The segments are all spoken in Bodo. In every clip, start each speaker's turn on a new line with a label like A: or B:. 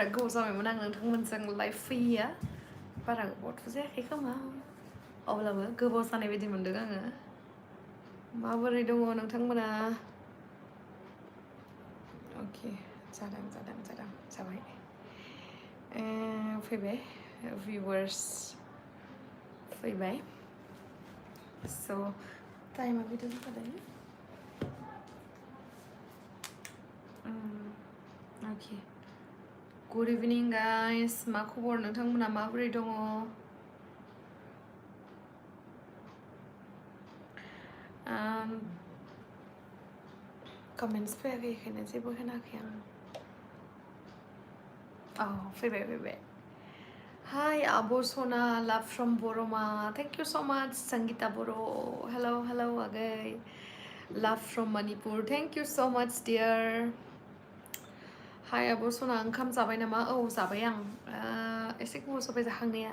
A: बारा गोबाव जाबायमोन आं नोंथांमोनजों लाइभ फैयिया बारा गोबावथ' जायाखै खोमा अब्लाबो गोबाव जानाय बायदि मोनदों आङो माबोरै दङ नोंथांमोना अके जाबाय फैबाय भिउवार्स फैबाय स' टाइमा बिदि जाबाय अके गुड इभिनिं गाइस मा खबर नोंथांमोना माबोरै दङ कमेन्ट्स फैयाखै बेखायनो जेबो होनाखै आं फैबाय Hi Abo Sona love from Boroma thank you so much Sangeeta Boro hello agai love from Manipur thank you so much dear Hi Abo Sona ओंखाम जाबाय नामा औ जाबाय आं एसे गोबाव जाबाय जाखांनाया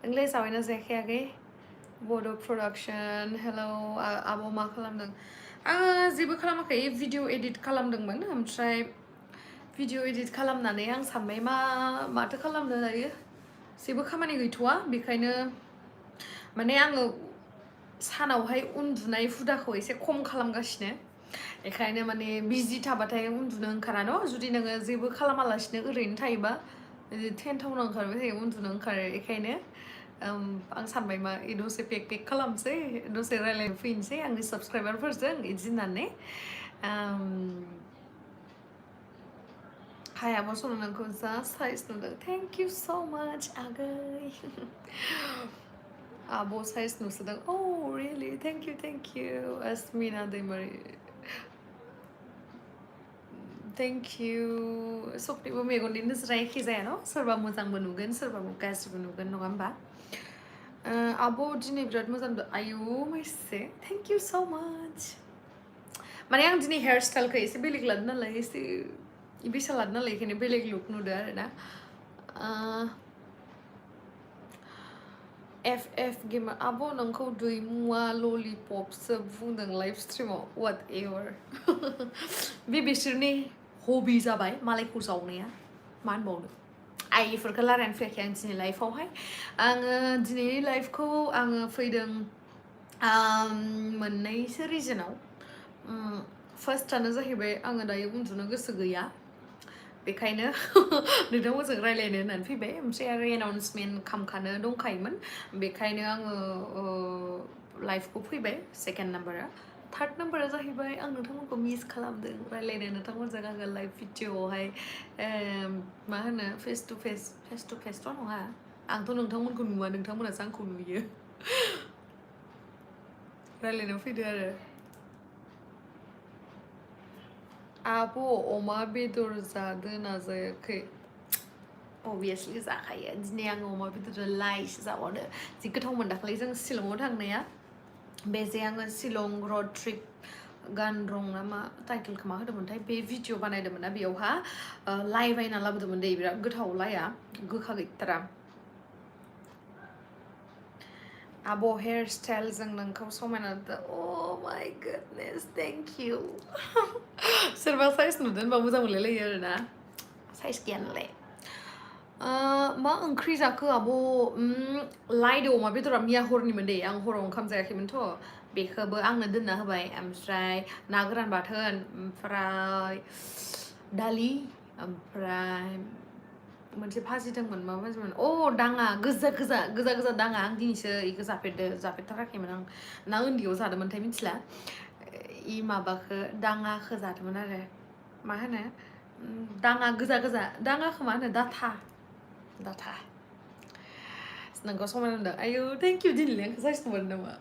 A: नोंलाय जाबायना जायाखै आगै बड' प्रडाक्शन हेलौ आब' मा खालामदों आङो जेबो खालामाखै भिडिअ एडिट खालामदोंमोन ओमफ्राय भिडिअ एडिट खालामनानै आं सानबाय माथो खालामनो दायो जेबो खामानि गैथ'वा बेखायनो माने आङो सानावहाय उन्दुनाय हुदाखौ एसे खम खालामगासिनो बेखायनो माने बिजि थाबाथाय उन्दुनो ओंखारा न' जुदि नोङो जेबो खालामालासिनो ओरैनो थायोबा टेन्टावनो ओंखारबाय थायो उन्दुनो ओंखारो बेखायनो आं सानबाय मा दसे पेक खालामसै दसे रायलायनो फैनोसै आंनि साबसक्राइबारफोरजों बिदि होननानै Hi आब' सना नोंखौ जा साइज नुदों थेंक इउ स' माच आगै आब' साइज नुसोदों औ really thank you Asmina Daimari thank you सबनिबो मेगननि नोजोरा एखे जाया न' सोरबा मोजांबो नुगोन सोरबा गाज्रिबो नुगोन नङा होमबा आब' दिनै बिराद मोजां नुदों आयु माइसे थेंक इउ स' माच माने आं दिनै हेयार स्टाइलखौ एसे बेलेग लादों नालाय एसे बेसा लादों नालाय बेखायनो बेलेग लुक नुदों आरो ना एफ गेमार आब' नोंखौ दैमुवा ललिपपसो बुंदों लाइभ स्ट्रिमाव वाट एभार बे बिसोरनि हबि जाबाय मालायखौ जावनाया मा होनबावनो इफोरखौ रायलायनो फैयाखै आं दिनै लाइफआवहाय आङो दिनैनि लाइफखौ आङो फैदों मोननैसो रिजनाव फार्स्टआनो जाहैबाय आङो दायो उन्दुनो गोसो गैया बेखायनो नोंथांमोनजों रायलायनो होननानै फैबाय ओमफ्राय आरो एनाउन्समेन्ट खालामखानो दंखायोमोन बेखायनो आङो लाइफखौ फैबाय सेकेन्ड नाम्बारा थार्ड नाम्बारा जाहैबाय आं नोंथांमोनखौ मिस खालामदों रायलायनो नोंथांमोनजों आङो लाइभ भिडिअआवहाय मा होनो फेस टु फेसथ' नङा आंथ' नोंथांमोनखौ नुवा नोंथांमोनासो आंखौ नुयो रायलायनो फैदो आरो आब' अमा बेदर जादोना जायाखै अभियासलि जाखायो दिनै आङो अमा बेदरजों लाइसो जाबावदो जि गोथावमोन दाखालि जों शिलंआव थांनाया बे जे आङो शिलं रड ट्रिप गान रं ना मा टाइटेलखौ मा होदोंमोनथाय बे भिडिअ बानायदोंमोन ना बेयावहा लाइ बायना लाबोदोंमोन दे बिराद गोथाव लाइआ गोखा गैथारा आब' हेयार स्टाइलजों नोंखौ समायना नुदों a my goodness thank you सोरबा साइज नुदों होनबा मोजां मोनलायलायो आरोना साइज गैया नालाय मा ओंख्रि जाखो आब' लाइदो अमा बेदरा मैया हरनिमोन दे आं हराव ओंखाम जायाखैमोनथ' बेखौबो आंनो दोनना होबाय ओमफ्राय ना गोरान बाथोन ओमफ्राय दालि ओमफ्राय मोनसे भाजि दंमोन मा भाजिमोन दाङा गोजा दाङा आं दिनैसो बेखौ जाफेरथाराखैमोन आं ना उन्दैयाव जादोंमोनथाय मिथिला माबाखौ दाङाखौ जादोंमोन आरो मा होनो दाङा गोजा दाङाखौ मा होनो डाटा नोंखौ समायना नुदों आयु थेंक इउ दिनैलाय आंखौ साइज नुबाय नामा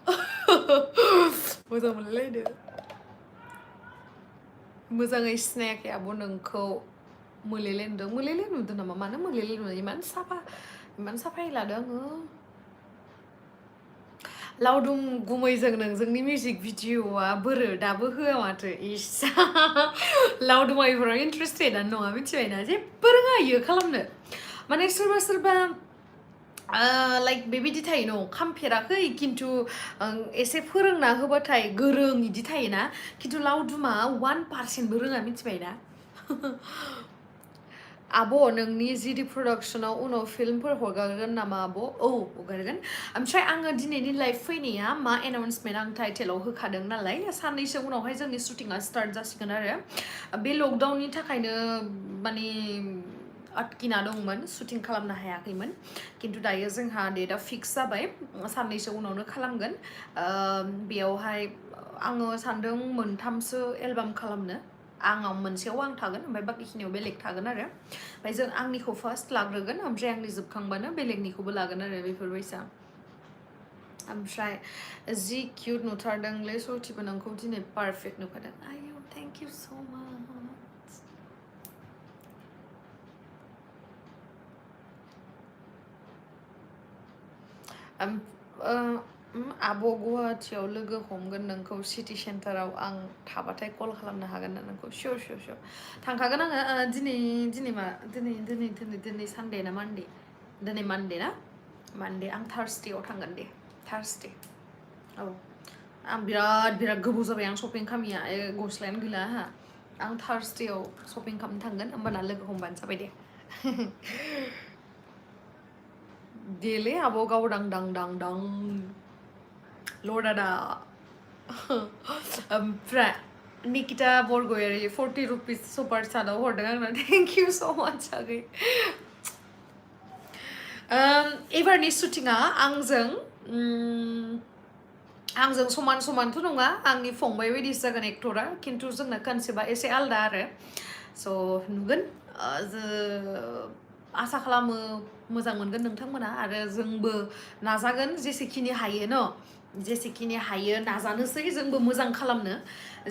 A: मोजां मोनलायलायदो मोजाङै सिनायाखै आब' नोंखौ मोलेले नुदों नामा मानो मोलेले नुदों इमान साफायै लादों आङो लावदुम गुमैजों नोंजोंनि मिउजिक भिडिअआ बोरो दाबो होआ माथो इस लावदुमा इफोराव इन्ट्रेस्टेडआनो नङा मिथिबायना जेबो रोङा इयो खालामनो माने सोरबा लाइक बेबायदि थायो न' खामफेराखै खिन्थु एसे फोरोंना होबाथाय गोरों इदि थायोना खिन्थु लावदुमा 1%बो रोङा मिथिबायना आब' नोंनि जिडि प्रडाक्सनाव उनाव फिल्मफोर हगारगोन नामा आब'? औ हगारगोन। ओमफ्राय आङो दिनैनि लाइभ फैनाया मा एनाउन्समेन्ट आं टाइटेलाव होखादों नालाय साननैसो उनावहाय जोंनि शुटिंआ स्टार्ट जासिगोन आरो बे लकडाउननि थाखायनो माने आटकिना दंमोन शुटिं खालामनो हायाखैमोन खिन्थु दायो जोंहा डेटआ फिक्स जाबाय साननैसो उनावनो खालामगोन बेयावहाय आङो सानदों मोनथामसो एलबाम खालामनो आंनाव मोनसेयाव आं थागोन ओमफ्राय बाखिखिनियाव बेलेग थागोन आरो ओमफ्राय जों आंनिखौ फार्स्ट लाग्रोगोन ओमफ्राय आंनि जोबखांबानो बेलेगनिखौबो लागोन आरो बेफोरबायसा ओमफ्राय जि किउट नुथारदोंलै सथिबो नोंखौ दिनै पारफेक्ट नुखादों आयौ थेंक इउ स' माच आब' गुवाहाटियाव लोगो हमगोन नोंखौ सिटि सेन्टाराव आं थाबाथाय कल खालामनो हागोन ना नोंखौ सियर सियर सियर थांखागोन आङो दिनै सानडे ना मानडे दिनै मानडे ना मानडे आं थार्सडेआव थांगोन दे थार्सडे औ आं बिराद गोबाव जाबाय आं शपिं खालामिया गस्लायानो गैला आंहा आं थार्सडेआव शपिं खालामनो थांगोन होमबाना लोगो हमबानो जाबाय दे देलै आब' गावदां दां दां दां लदादा ओमफ्राय निकिता बरगयारि 40 रुपिस सुपार चाटआव हरदों आंनो थेंक इउ स' माच आगै एबारनि शुटिंआ आंजों समान समानथ' नङा आंनि फंबाय बायदिसो जागोन एक्टरा खिन्थु जोंना कनसेप्टआ एसे आलदा आरो स' नुगोन आसा खालामो मोजां मोनगोन नोंथांमोना आरो जोंबो नाजागोन जेसेखिनि हायो न' जेसेखिनि हायो नाजानोसै जोंबो मोजां खालामनो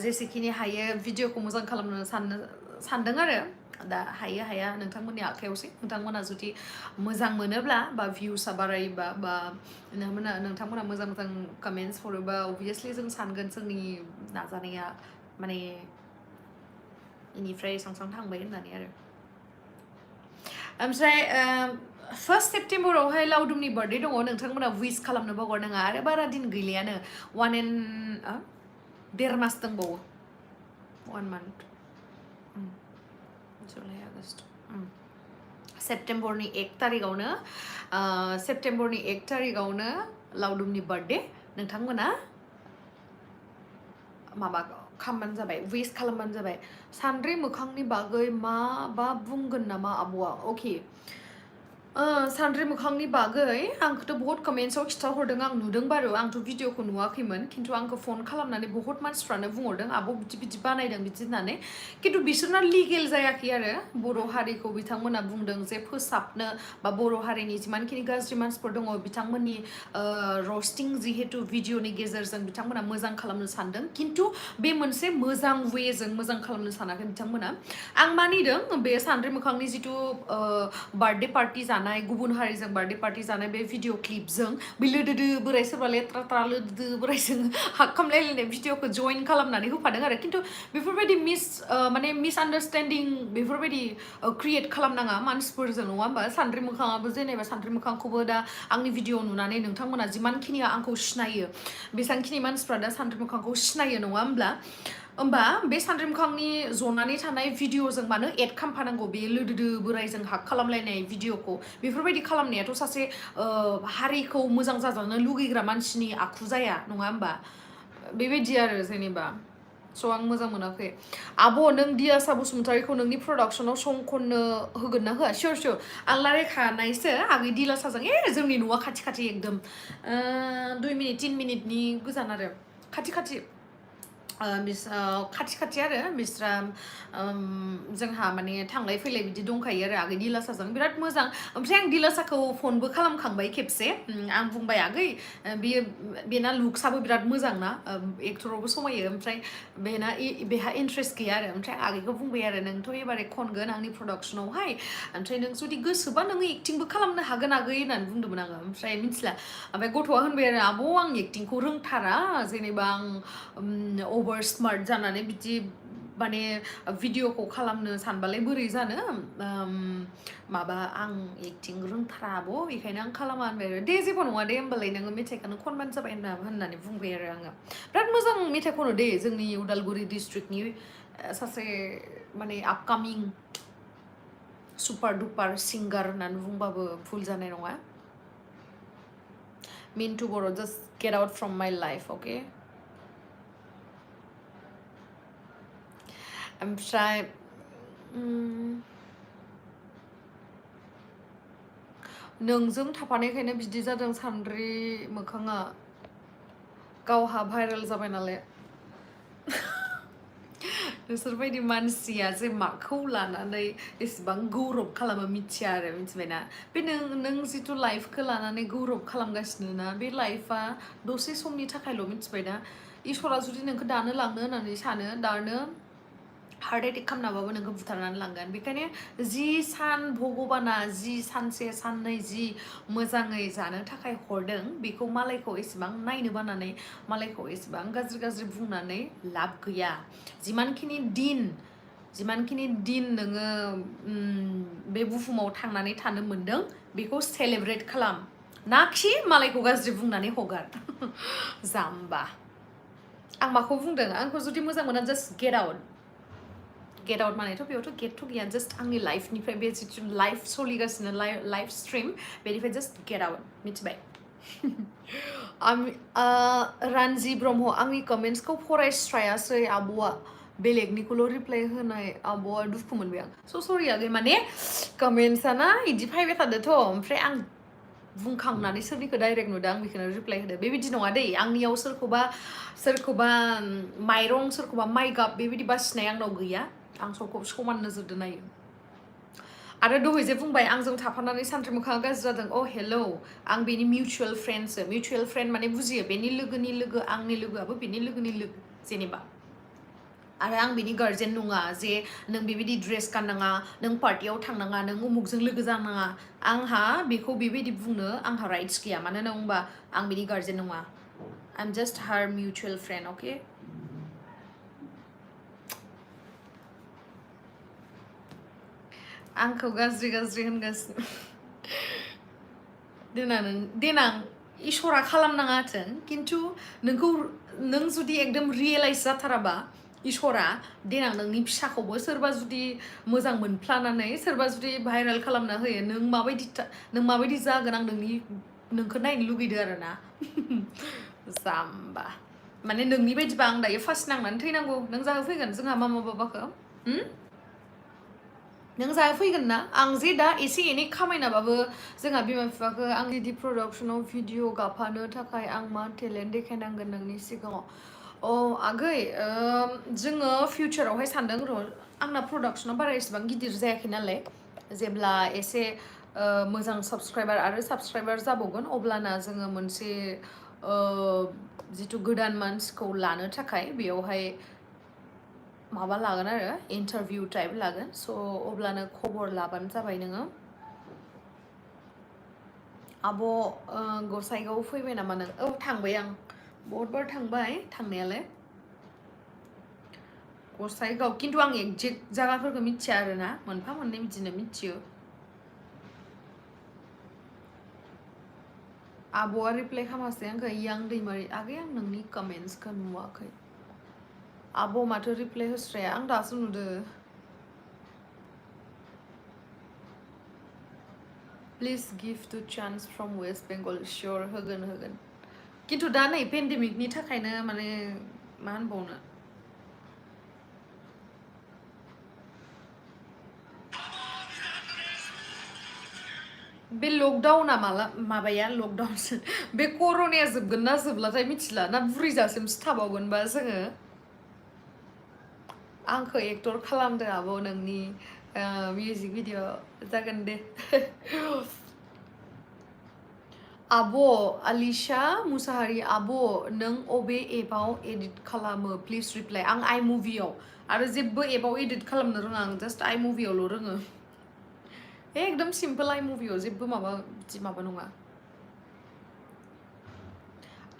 A: जेसेखिनि हायो भिडिअखौ मोजां खालामनो सानदों आरो दा हायो हाया नोंथांमोननि आखायावसै नोंथांमोना जुदि मोजां मोनोब्ला बा भिउसआ बारायोबा बा नोंथांमोना मोजां मोजां कमेन्टस हरोबा अबभियासलि जों सानगोन जोंनि नाजानाया माने इनिफ्राय सांसां थांबाय होननानै आरो ओमफ्राय 1 सेप्टेम्बरावहाय लावदुमनि बार्थडे दङ नोंथांमोना विश खालामनो बावगारनाङा आरो बारा दिन गैलियानो 1.5 मास दंबावो 1 month जुलाइ आगस्ट सेप्टेम्बरनि 1 तारिखावनो लावदुमनि बार्थडे नोंथांमोना माबा खालामबानो जाबाय विश खालामबानो जाबाय सानद्रि मोखांनि बागै माबा बुंगोन नामा आब'आ अके सानद्रि मोखांनि बागै आंखौथ' बहुत कमेन्ट्सआव खिथाहरदों आं नुदों बारु आंथ' भिडिअखौ नुवाखैमोन खिन्थु आंखौ फन खालामनानै बहुत मानसिफ्रानो बुंहरदों आब' बिदि बिदि बानायदों बिदि होननानै खिन्थु बिसोरना लिगेल जायाखै आरो बर' हारिखौ बिथांमोना बुंदों जे फोसाबनो बा बर' हारिनि जिमानखिनि गाज्रि मानसिफोर दङ बिथांमोननि रस्टिं जिहेतु भिडिअनि गेजेरजों बिथांमोना मोजां खालामनो सानदों खिन्थु बे मोनसे मोजां वेजों मोजां खालामनो सानाखै बिथांमोना आं मानिदों बे सानद्रि मोखांनि जिथु बार्थडे पार्टि जानाय गुबुन हारिजों बार्थडे पार्टि जानाय बे भिडिअ क्लिपजों बे लोदोदो बोराय सोरबा लेथ्रा लोदोदो बोरायजों हाक खामलायलायनाय भिडिअखौ जइन खालामनानै होफादों आरो खिन्थु बेफोरबायदि मिसआन्डारस्टेन्डिं बेफोरबायदि क्रिएट खालामनाङा मानसिफोरजों नङा होमबा सानद्रि मोखाङाबो जेनेबा सानद्रि मोखांखौबो दा आंनि भिडिअ नुनानै नोंथांमोना जिमानखिनिया आंखौ सिनायो बेसेबांखिनि मानसिफ्रा दा सानद्रि मोखांखौ सिनायो नङा होमबा बे सानद्रि मोखांनि जनानै थानाय भिडिअजों मानो एड खालामफानांगौ बे लोदोदो बोरायजों हाक खालामलायनाय भिडिअखौ बेफोरबायदि खालामनायाथ' सासे हारिखौ मोजां जाजानो लुगैग्रा मानसिनि आखु जाया नङा होमबा बेबायदि आरो जेनेबा स' आं मोजां मोनाखै आब' नों दियासा बसुमतारिखौ नोंनि प्रडाक्सनाव सं खननो होगोन ना होआ सियर सियर आं रायलायखानायसो आगै दिलासाजों जोंनि न'आ खाथि एकदम 2 मिनिट 3 मिनिटनि गोजान आरो खाथि खाथि आरो बिस्रा जोंहा माने थांलाय फैलाय बिदि दंखायो आरो आगै दिलासाजों बिराद मोजां ओमफ्राय आं दिलासाखौ फनबो खालामखांबाय खेबसे आं बुंबाय आगै बेना लुक्सआबो बिराद मोजां ना एक्टरावबो समायो ओमफ्राय बेहा इन्ट्रेस्ट गैया आरो ओमफ्राय आगैखौ बुंबाय आरो नोंथ' एबारे खनगोन आंनि प्रडाक्सनावहाय ओमफ्राय नों जुदि गोसोबा नोङो एक्टिंबो खालामनो हागोन आगै होननानै बुंदोंमोन आङो ओमफ्राय मिथिला ओमफ्राय गथ'आ होनबाय आरो आब' आं एक्टिंखौ रोंथारा जेनेबा आं अभार स्मार्ट जानानै बिदि माने भिडिअखौ खालामनो सानबालाय बोरै जानो माबा आं एक्टिं रोंथारा आब' बेखायनो आं खालामा होनबाय आरो दे जेबो नङा दे होमबालाय नोङो मेथाइखौनो खनबानो जाबाय होननानै बुंबाय आरो आङो बिराद मोजां मेथाइ खनो दे जोंनि उदालगुरि डिस्ट्रिक्टनि सासे माने आपकामिं सुपार डुपार सिंगार होननानै बुंबाबो भुल जानाय नङा मिन्टु बर' just get out from my life okay ओमफ्राय नोंजों थाफानायखायनो बिदि जादों सानद्रि मोखाङा गावहा भाइरेल जाबाय नालाय नोंसोरबायदि मानसिया जे माखौ लानानै एसेबां गौरब खालामो मिथिया आरो मिथिबायना बे नों जिथु लाइफखौ लानानै गौरब खालामगासिनो ना बे लाइफआ दसे समनि थाखायल' मिथिबायना इसोरा जुदि नोंखौ दानो लांनो होननानै सानो दानो हार्ट एटेक खालामनाबाबो नोंखौ बुथारनानै लांगोन बेखायनो जि सान भगबाना जि सानसे साननै जि मोजाङै जानो थाखाय हरदों बेखौ मालायखौ एसेबां नायनो बानानै मालायखौ एसेबां गाज्रि गाज्रि बुंनानै लाब गैया जिमानखिनि दिन नोङो बे बुहुमाव थांनानै थानो मोनदों बेखौ सेलेब्रेट खालाम नाखि मालायखौ गाज्रि बुंनानै हगार जाम्बा आं माखौ बुंदों आंखौ जुदि मोजां मोना जास्ट गेट आउट मानेथ' बेयावथ' गेटथ' गैया जास्ट आंनि लाइफनिफ्राय बे जिथु लाइफ सोलिगासिनो लाइफ स्ट्रिम बेनिफ्राय जास्ट गेट आउट मिथिबाय रानजि ब्रह्म आंनि कमेन्ट्सखौ फरायस्रायासै आब'आ बेलेगनिखौल' रिप्लाय होनाय आब'आ दुखु मोनबाय आं सरि आगै माने कमेन्ट्सआ ना इदि फैबाय थादोंथ' ओमफ्राय आं बुंखांनानै सोरनिखौ डाइरेक्ट नुदों आं बेखौनो रिप्लाय होदो बेबायदि नङा दै आंनियाव सोरखौबा माइरं सोरखौबा माइ गाब बेबायदि बासिनाय आंनाव गैया आं सबखौबो समान नोजोरजों नायो आरो दहाय जे बुंबाय आंजों थाफानानै सानद्रि मोखाङा गाज्रि जादों अ हेलौ आं बेनि मिउचुवेल फ्रेन्ड माने बुजियो बेनि लोगोनि लोगो आंनि लोगोआबो बेनि लोगोनि लोगो जेनेबा आरो आं बेनि गार्जेन नङा जे नों बेबायदि ड्रेस गाननाङा नों पार्टियाव थांनाङा नों उमुकजों लोगो जानाङा आंहा बेखौ बेबायदि बुंनो आंहा राइट्स गैया मानो होनना बुंबा आं बेनि गार्जेन नङा आइ एम जास्ट हार मिउचुवेल फ्रेन्ड अके आंखौ गाज्रि होनगासिनो देनां इसोरा खालामनाङाथों खिन्थु नों जुदि एकदम रियेलाइज जाथाराबा इसोरा देनां नोंनि फिसाखौबो सोरबा जुदि मोजां मोनफ्लानानै सोरबा जुदि भाइरेल खालामना होयो नों माबायदि जागोन आं नोंखौ नायनो लुगैदो आरो ना जाम्बा माने नोंनि बायदिबा आं दायो फार्स्ट नांनानै थैनांगौ नों जाहोफैगोन जोंहा मामा बाबाखौ नों जाहोफैगोन ना आं जे दा एसे एनै खामायनाबाबो जोंहा बिमा बिफाखौ आंनि दि प्रडाक्सनाव भिडिअ गाफानो थाखाय आं मा टेलेन्ट देखायनांगोन नोंनि सिगाङाव अ आगै जोङो फिउचारावहाय सानदों र' आंना प्रडाक्सना बारा एसेबां गिदिर जायाखै नालाय जेब्ला एसे मोजां साबस्क्राइबार जाबावगोन अब्लाना जोङो मोनसे जिथु गोदान मानसिखौ लानो थाखाय बेयावहाय माबा लागोन आरो इन्टारभिउ टाइप लागोन स' अब्लानो खबर लाबानो जाबाय नोङो आब' गसाइगाव फैबाय नामा नों औ थांबाय आं बहुत बार थांबाय थांनायालाय गसाइगाव खिन्थु आं एक्जेक्ट जायगाफोरखौ मिथिया आरो ना मोनफा मोननै बिदिनो मिथियो आब'आ रिप्लाय खालामासै आंखौ यां दैमारि आगै आं नोंनि कमेन्ट्सखौ नुवाखै आब' माथो रिप्लाय होस्राया आं दासो नुदो please give two chance from West Bengal share होगोन खिन्थु दा नै पेन्डेमिकनि थाखायनो माने मा होनबावनो बे लकडाउना माबाया लकडाउन बे कर'नाया जोबगोन ना जोबलाथाय मिथिला ना बुरैजासिमसो थाबावगोनबा जोङो आंखौ एक्टर खालामदो आब' नोंनि मिउजिक भिडिअ जागोन दे आब' आलिशा मुसाहारि आब' नों अबे एपआव एडिट खालामो प्लिज रिप्लाय आं आइमुभियाव आरो जेबो एपआव एडिट खालामनो रोङा आं जास्ट आइमुभियावल' रोङो एकदम सिम्पल आइमुभियाव जेबो बिदि माबा नङा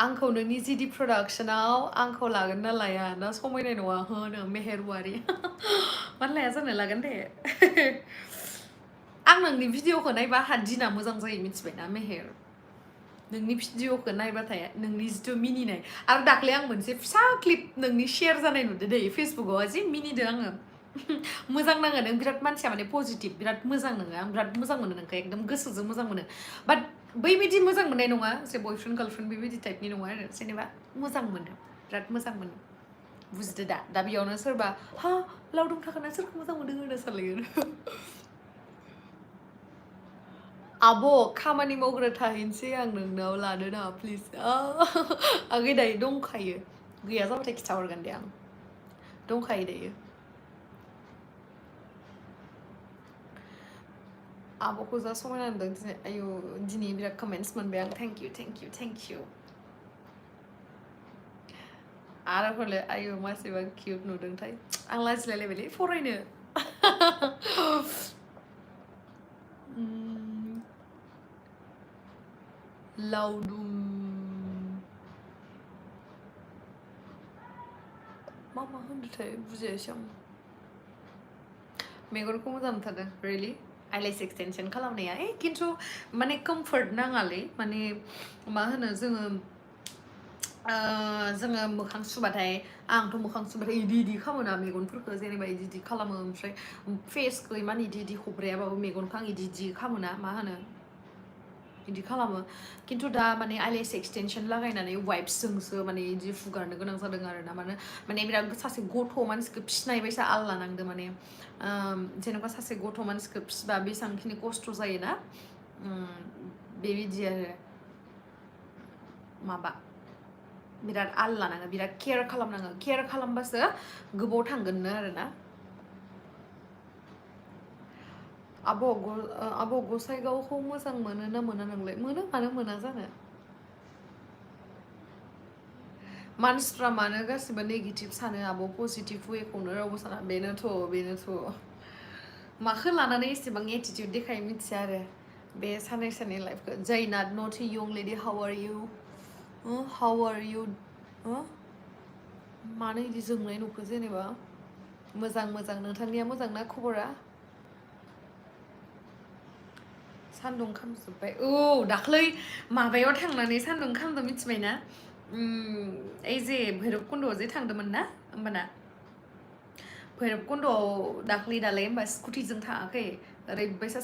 A: आंखौ नोंनि जिडि प्रडाक्सनाव आंखौ लागोन ना लाया ना समायनाय नङा होनो मेहेरवारि मानो लाया जानो लागोन दे आं नोंनि भिडिअखौ नायबा आंहा दिना मोजां जायो मिथिबायना मेहेर नोंनि भिडिअखौ नायबाथाय नोंनि जिथु मिनिनाय आरो दाख्लै आं मोनसे फिसा क्लिप नोंनि शेयार जानाय नुदो दै फेसबुकआव जि मिनिदों आङो मोजां नाङो नों बिराद मानसिया माने पजिटिभ बिराद मोजां नोङो आं बिराद मोजां मोनो नोंखौ एकदम गोसोजों मोजां मोनो बाट बैबायदि मोजां मोननाय नङा जे बयफ्रेन्ड गार्लफ्रेन्ड बेबायदि टाइपनि नङा आरो जेनेबा मोजां मोनो बिराद मोजां मोनो बुजिदो दा बेयावनो सोरबा हा लावदुम थाखाना सोरखौ मोजां मोनदों होनो सानलायो आब' खामानि मावग्रा थाहैनोसै आं नोंनाव लादो ना प्लिज आगै दायो दंखायो गैया जाबाथाय खिथाहरगोन दे आं दंखायो दायो आब'खौ जा समायना नुदों दिनै आयु दिनै बिराद कमेन्ट्स मोनबाय आं थेंक इउ आरो हले आयु मासेबा किउट नुदोंथाय आं लाजिलायलायबायलै फरायनो लावदुम मा होनदोंथाय बुजियासै आं मेगनखौ मोजां मोनथारदों रियेलि आइलेस एक्सटेनसन खालामनाया खिन्थु माने कमफर्ट नाङालै माने मा होनो जोङो मोखां सुबाथाय आंथ' मोखां सुबाथाय इदि खालामोना मेगनफोरखौ जेनेबा इदि खालामो ओमफ्राय फेसखौ इमान इदि हब्रायाबाबो मेगनखौ आं इदि खालामोना मा होनो इदि खालामो खिन्थु दा माने आइलेस एक्सटेनसन लागायनानै वाइप्सजोंसो माने इदि फुगारनो गोनां जादों आरो ना माने बिराद सासे गथ' मानसिखौ फिसिनाय बायसा आल लानांदों माने जेनेबा सासे गथ' मानसिखौ फिसिबा बेसेबांखिनि खस्थ' जायोना बेबायदि आरो माबा बिराद आल लानाङो बिराद केयार खालामनाङो केयार खालामबासो गोबाव थांगोननो आरोना आब' गसाइगावखौ मोजां मोनो ना मोना नोंलाय मोनो मानो मोना जानो मानसिफ्रा मानो गासिबो नेगेटिभ सानो आब' पजिटिभ वेखौनो रावबो साना बेनोथ' माखौ लानानै एसेबां एटिटिउड देखायो मिथिया आरो बे साननै लाइफखौ जैनाथ नट यं लेडि हाउ आर इउ मानो इदि जोंनाय नुखो जेनेबा मोजां नोंथांनिया मोजां ना खबरा सान्दुं खामजोब्बाय दाख्लै माबायाव थांनानै सान्दुं खामदों मिथिबायना ओइ जे भैरबकुन्द'आव जे थांदोंमोन ना होमबाना भैरबकुन्द'आव दाख्लै दालाय होमबा स्कुटिजों थाङाखै ओरैबायसा